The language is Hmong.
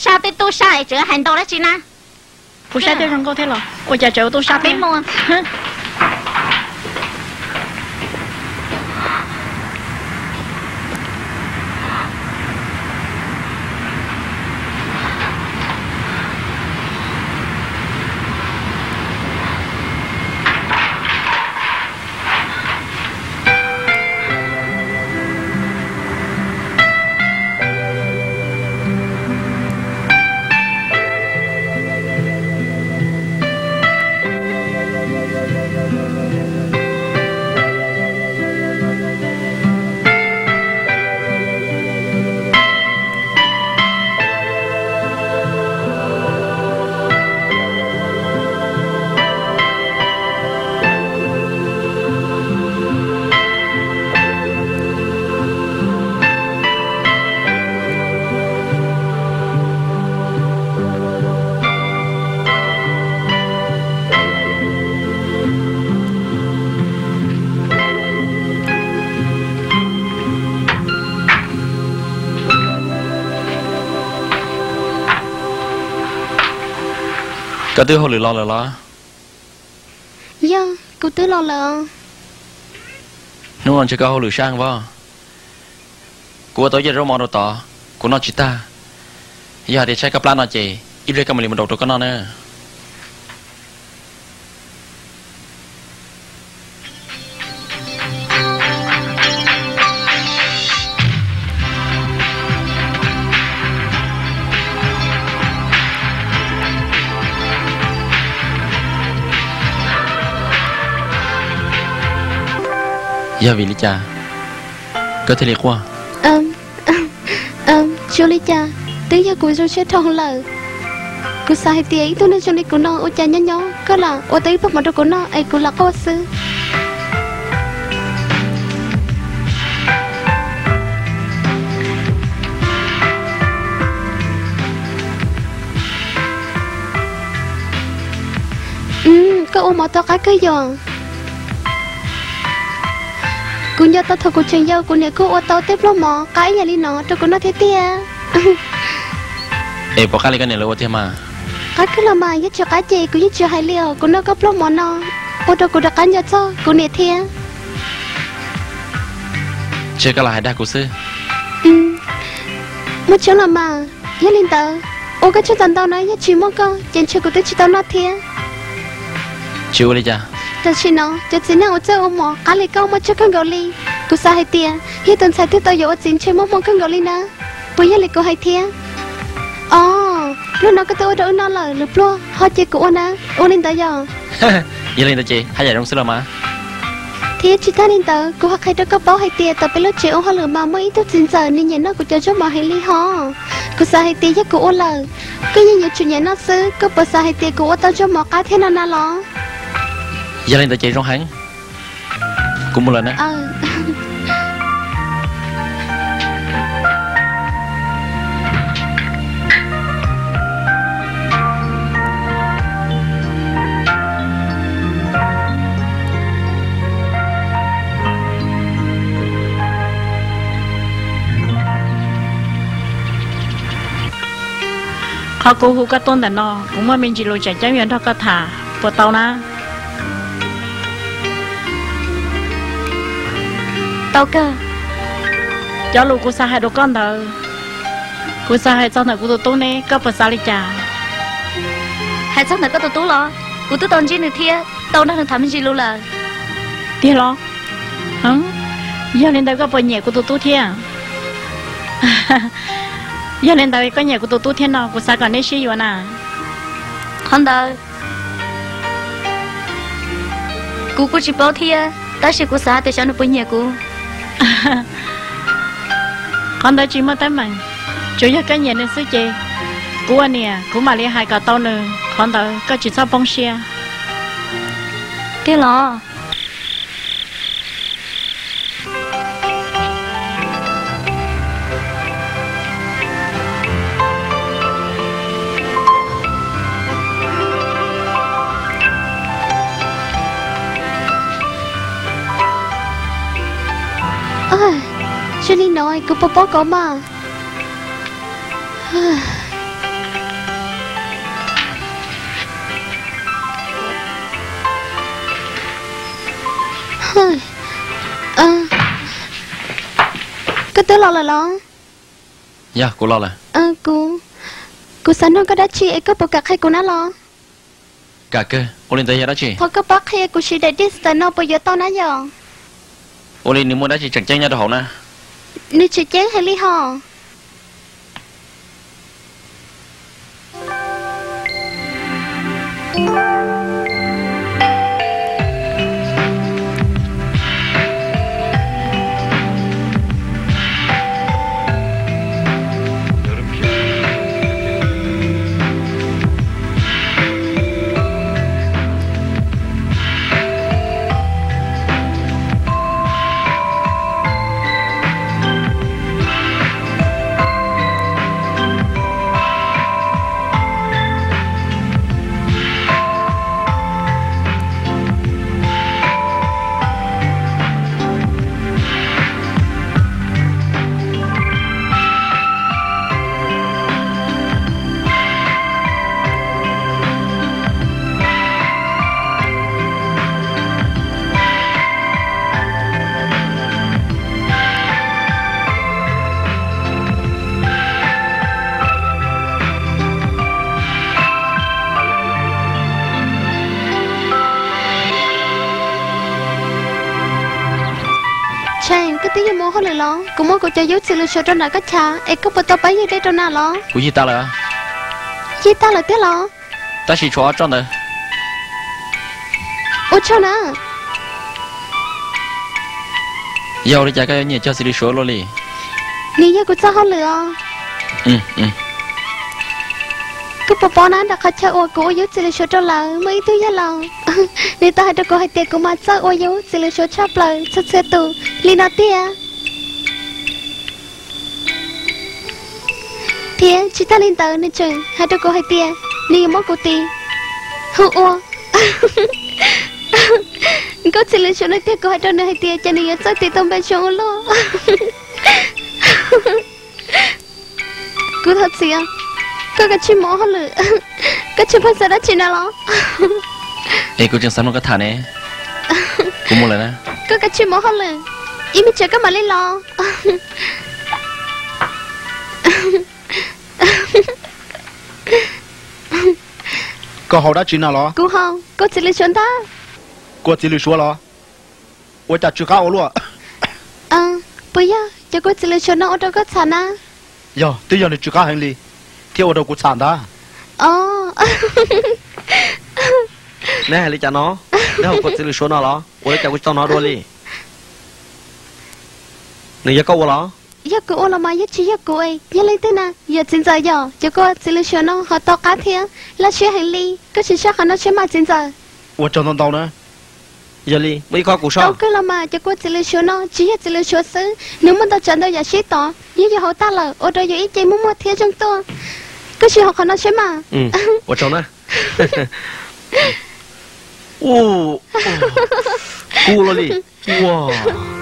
Sab twb tub sab es tseem hais ntau dab tsi na? Kuv sab twb zoo nkauj thiab los ua cas tseem ua tub sab thiab? Koj twb hauj lwm los lawm los? Yog, kuv twb los lawm. Hnub no ntshe koj hauj lwm sab heev os. Kuv ua tau ib co zaub mov rau tod, kuv noj tsis tag. Yog hais tias tshaib koj plab no ces ib pliag koj mam li mus nraus rau koj noj na. Yog vim li cas koj thiaj li quaj? Tsis ua li cas, twb yog kuv zoo siab dhau lawm. Kuv xav hais tias ib tug neeg zoo li kuv no ua cas nyob nyob koj lam ua tau ib pluag mov rau kuv noj es kuv lam quaj xwb. Koj ua mov tau qab kawg yom. Kuv nco tau thaum kuv tseem yau kuv niam kuj ua tau tej pluag mov qab ib yam li no rau kuv noj thiab tiag. Es puas qab li koj niam lawv ua tiag mas? Qab kawg los mas, yog tsis qab ces kuv yeej tsis hais li os. Kuv noj koj pluag mov no ua rau kuv rov qab nco txog kuv niam thiab. Ntshe koj los hais dag kuv xwb. Muaj tseeb los mas, yog li ntawd ua koj tsaug ntau ntau na, yog tsis muaj koj ces ntshe kuv twb tsis tau noj thiab. Tsis ua li cas. Tam sim no cov txiv neej uas txawj ua mov qab li koj muaj tseeb kawg nkaus li. Kuv xav hais tias yog tus ntxhais twg tau yuav ua txiv ntshe muaj hmoo kawg nkaus li na. Puas yog li kuv hais thiab? Os, pluag no koj twb ua rau wb noj lawm, lwm pluag ho cia kuv ua na. Ua li ntawd yog? Yog li ntawd ces haj yam zoo xwb los mas. Thiab tsis tag li ntawd, kuv ho qhia rau koj paub hais tias tom peb lub tsev ua hauj lwm mas muaj ib tug txiv ntxawm nws nyiam noj kuv cov zaub mov heev li ho. Kuv xav hais tias yog kuv ua lawm, koj yeej yuav tsum nyiam noj xwb. Koj puas xav hais tias kuv ua tau zaub mov qab thiab no na los? Yog li ntawd ces zoo heev. Kuv mus lawm na. Qhov kuv hu koj tuaj ntawm no, kuv muaj me ntsis lus tseem ceeb yuav nrog koj tham, puas tau na? Tau kawg. Cov lus kuv xav hais rau koj ntawd, kuv xav hais txog ntawm kuv tus tub ne, koj puas xav li cas? Hais txog ntawm koj tus tub los? Kuv twb tau ntsib nws thiab tau nrog nws tham me ntsis lus lawm. Tiag los? Yog li ntawd koj puas nyiam kuv tus tub thiab? Yog li ntawd koj nyiam kuv tus tub thiab no, kuv xav kom neb sib yuav na. Qhov ntawd kuv kuj tsis paub thiab, tab sis kuv xav hais tias xyov nws puas nyiam kuv. Qhov ntawd tsis muaj teeb meem, tsuas yog koj nyiam nws xwb ces kuv ua niam kuv mam li hais kom tau nws, qhov ntawd koj tsis txhob poob siab. Tiag los? Tsis li no kuv puas paub kov mas. Los lawm los? Yog, kuv los lawm. Kuv, kuv xav nug koj dab tsi es koj puas kam qhia kuv na los? Kam kawg, ua li ntawd yog dab tsi? Qhov koj pab qhia kuv siv daim digital no puas yuav tau na yom? Ua li nws muaj dab tsi tseem ceeb nyob rau hauv na? Nws tseem ceeb heev li hos. Tseem, koj twb yuav mus hauj lwm los? Kuv muab kuv cov yub txiv lws suav rau nram koj chav es koj puas tau pab ywg dej rau na los? Kuv ywg tag lawm. Ywg tag lawm tiag los? Tab sis tshuav ob tsob ntawd. Ua tsaug na. Yog ua li cas koj yuav nyiam cog txiv lws suav luaj li? Nws yog kuv txoj hauj lwm os. Koj puas paub na, nram qhov chaw uas kuv ua yub txiv lws suav rau lawv muaj ib tug yawg laus, nws tau hais rau kuv hais tias kuv mas txawj ua yub txiv lws suav tshaj plaws txhua txhua tus li no tiag. Thiab tsis tag li ntawd nws tseem hais rau kuv hais tias nws yuav muab kuv tis hu ua nkauj txiv lws suav no tiag. Kuv hais rau nws hais tias ces nws yuav txawj tis tau npe zoo ua luaj. Kuv thov txim, koj kav tsij mus ua hauj lwm, koj tsis pheej xav dab tsi na los? Es kuv tseem xav mloog koj tham ne. Kuv mus lawm na. Koj kav tsij mus ua hauj lwm, ib me tsam koj mam li los. Koj haus dab tsi no los? Kuv haus kua txiv lws suav ntag. Kua txiv lws suav los? Ua cas tsw qab ua luaj? Puas yog cov kua txiv lws suav no ua rau koj txham na? Yog, twb yog nws tsw qab heev li thiaj ua rau kuv txham ntag. Neb hais li cas no? Neb haus kua txiv lws suav no los? Ua li cas kuv tsis tau hnov dua li? Nws yog koj ua los? Yog kuv ua los mas yog tsis yog kuv, yog leej twg na? Yog txiv ntxawm yom, cov kua txiv lws suav no ho tau qab thiab laj siab heev li. Koj sim saib qhov no seb mas txiv ntxawm. Ua tsaug ntau ntau na. Yog li muaj ib qho kuv soj. Tau kawg los mas, cov kua txiv lws suav no tsis yog txiv lws suav xwb, nws muaj ntau tsav ntau yam sib tov, yog yus haus tag lawm ua rau yus ib ce muaj muaj thiab zoo tuaj. Koj sim haus qhov no seb mas. Ua tsaug na. Kub luaj li. Ua.